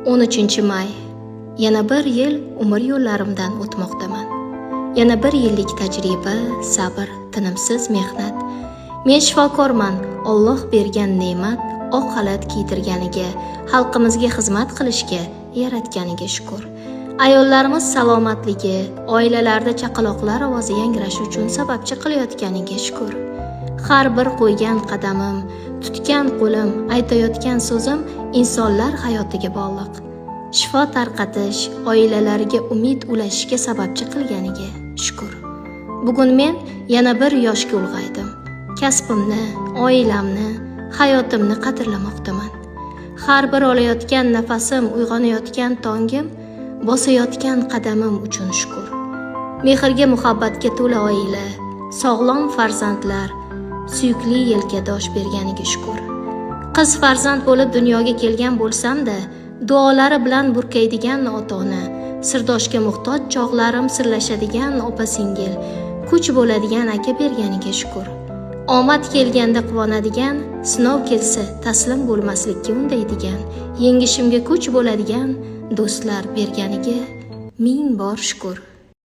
13 may. Yana bir yil umr yo'llarimdan o'tmoqdaman. Yana bir yillik tajriba, sabr, tinimsiz mehnat. Men shifokorman. Olloh bergan ne'mat, oq xalat kiydirganiga, xalqimizga xizmat qilishga yaratganiga shukur. Ayollarimiz salomatligi, oilalarda chaqaloqlar ovozi yangrashi uchun sababchi qilayotganiga shukur. Har bir qo'ygan qadamim, tutgan qo'lim, aytayotgan so'zim insonlar hayotiga bog'liq. Shifo tarqatish, oilalariga umid ulashishga sababchi qilganiga shukur. Bugun men yana bir yoshga ulg'aydim. Kasbimni, oilamni, hayotimni qadrlamoqdaman. Har bir olayotgan nafasim, uyg'onayotgan tongim, bosayotgan qadamim uchun shukur. Mehrga, muhabbatga to'la oila, sog'lom farzandlar, suyukli yelkadosh berganiga shukur. Qiz farzand bo'lib dunyoga kelgan bo'lsam-da, duolari bilan burkaydigan ota-ona, sirdoshga muhtoj chog'larim sirlashadigan opa-singil, kuch bo'ladigan aka berganiga shukur. Omad kelganda quvonadigan, sinov kelsa taslim bo'lmaslikka undaydigan, yengishimga kuch bo'ladigan do'stlar berganiga ming bor shukur.